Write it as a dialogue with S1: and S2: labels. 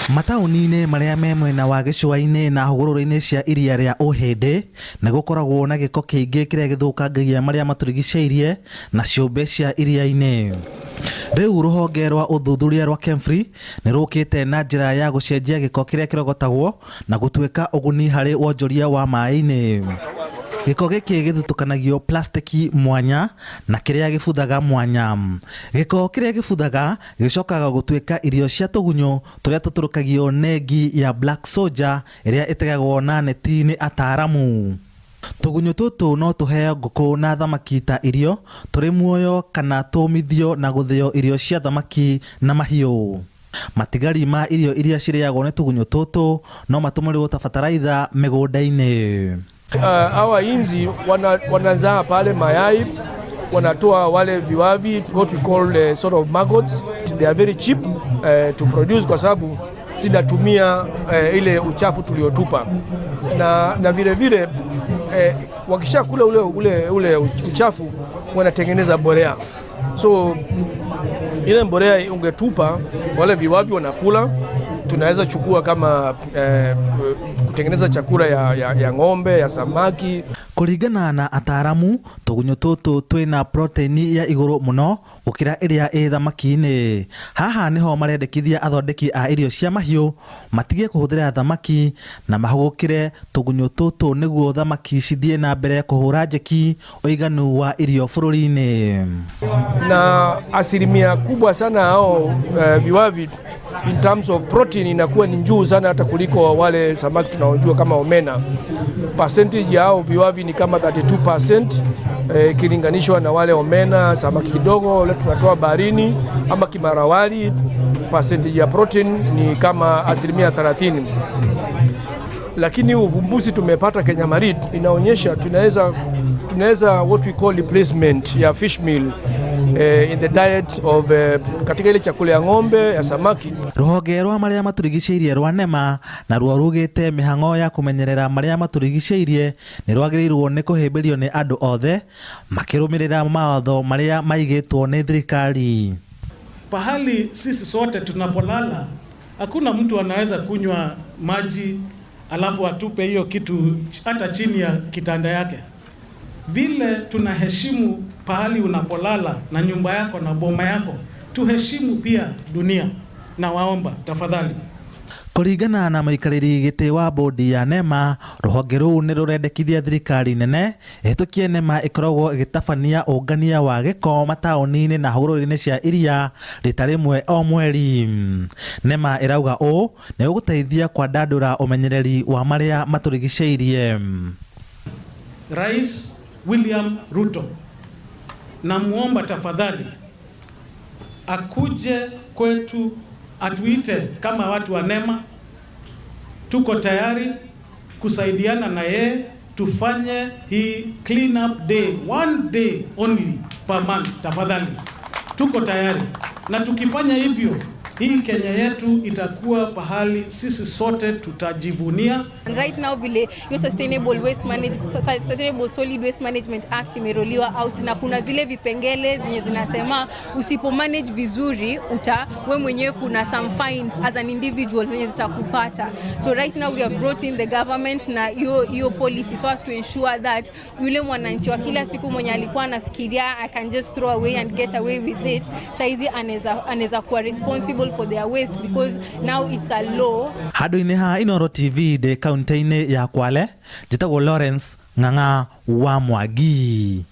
S1: Mataũni-inĩ marĩa me mwena wa gĩcũa-inĩ na hũgũrũrũ-inĩ cia iria rĩa Ũhĩndĩ nĩ gũkoragwo na gĩko kĩingĩ kĩrĩa gĩthũkangagia marĩa matũrigicĩirie na ciũmbe cia iria-inĩ. Rĩu rũhonge rwa ũthuthuria rwa KEMFRI nĩ rũkĩte na njĩra ya gũcenjia gĩko kĩrĩa kĩrogotagwo na gũtuĩka ũguni harĩ wonjoria wa maĩ-inĩ. Gĩko gĩkĩ gĩthutũkanagio plastiki mwanya na kĩrĩa gĩbuthaga mwanya. Gĩko kĩrĩa gĩbuthaga Gĩcokaga gũtuĩka irio cia tũgunyũ tũrĩa tũtũrũkagio nĩ ngi ya black soldier ĩrĩa ĩtegagwo na neti nĩ ataaramu. Tũgunyũ tũtũ no tũheo ngũkũ na thamaki ta irio tũrĩ muoyo kana tũmithio na gũthĩo irio cia thamaki na mahiũ. Matigari ma irio iria cirĩagwo nĩ tũgunyũ tũtũ no matũmĩrwo ta bataraitha mĩgũnda-inĩ.
S2: Hawa inzi wanazaa pale mayai, wanatoa wale viwavi, what we call sort of maggots. They are very cheap to produce kwa sababu zinatumia ile uchafu tuliotupa, na vile vile wakishakula ule uchafu wanatengeneza mbolea. So ile mbolea ungetupa, wale viwavi wanakula, tunaweza chukua kama kutengeneza chakula ya ng'ombe, ya samaki.
S1: Kũringana na ataaramu, tũgunyũ tũtũ twĩna proteini ya igũrũ mũno gũkĩra ĩrĩa ĩ thamaki-inĩ. Haha nĩho marendekithia athondeki a irio cia mahiũ matige kũhũthĩra thamaki na mahũgũkĩre tũgunyũ tũtũ nĩguo thamaki cithiĩ na mbere kũhũra njeki ũiganu wa irio bũrũri-inĩ.
S2: Na asilimia kubwa sana hao viwavi in terms of protein inakuwa ni juu sana hata kuliko wale samaki tunaojua kama omena. Percentage ya hao viwavi ni kama 32% ikilinganishwa na wale omena, samaki kidogo wale tunatoa baharini ama kimarawali, percentage ya protein ni kama 30%. Lakini uvumbuzi tumepata Kenya Marine inaonyesha tunaweza what we call replacement ya fish meal in the diet of katika ile chakula ya ng'ombe, ya samaki.
S1: Rũhonge rwa marĩa matũrigicĩirie rwa NEMA naruo rugĩte mĩhang'o ya kũmenyerera marĩa matũrigicĩirie nĩ rwagĩrĩirwo nĩ kũhĩmbĩrio nĩ andũ othe makĩrũmĩrĩra mawatho marĩa maigĩtwo nĩ thirikari.
S3: Pahali sisi sote tunapolala, hakuna mtu anaweza kunywa maji alafu atupe hiyo kitu hata chini ya kitanda yake. Vile tunaheshimu pahali unapolala na nyumba yako na boma yako, tuheshimu pia dunia. Nawaomba tafadhali.
S1: Kũringana na mũikarĩri gĩtĩ wa bodi ya NEMA, rũhonge rũu nĩ rũrendekithia thirikari nene ĩhĩtũkie NEMA ĩkoragwo ĩgĩtabania ũngania wa gĩko mataũni-inĩ na hũgũrũrũ-inĩ cia iria rita rĩmwe o mweri. NEMA ĩrauga ũũ nĩ ũgũteithia kwandandũra ũmenyereri wa marĩa matũrigicĩirie.
S3: Rais William Ruto, namuomba tafadhali akuje kwetu, atuite kama watu wa NEMA. Tuko tayari kusaidiana na yeye tufanye hii clean up day, one day only per month. Tafadhali, tuko tayari, na tukifanya hivyo hii Kenya yetu itakuwa pahali sisi sote tutajivunia.
S4: And right now vile hiyo Sustainable Solid Waste Management Act imeroliwa out na kuna zile vipengele zenye zinasema usipo manage vizuri uta we mwenyewe kuna some fines as an individual zenye zitakupata. So right now we have brought in the government na hiyo policy so as to ensure that yule mwananchi wa kila siku mwenye alikuwa anafikiria "I can just throw away and get away with it", saizi anaweza kuwa responsible for their waste because now it's a law.
S1: Handũ-inĩ ha Inooro TV ndĩ kaunti-inĩ ya Kwale, njĩtagwo Lawrence Ng'ang'a wa Mwangi.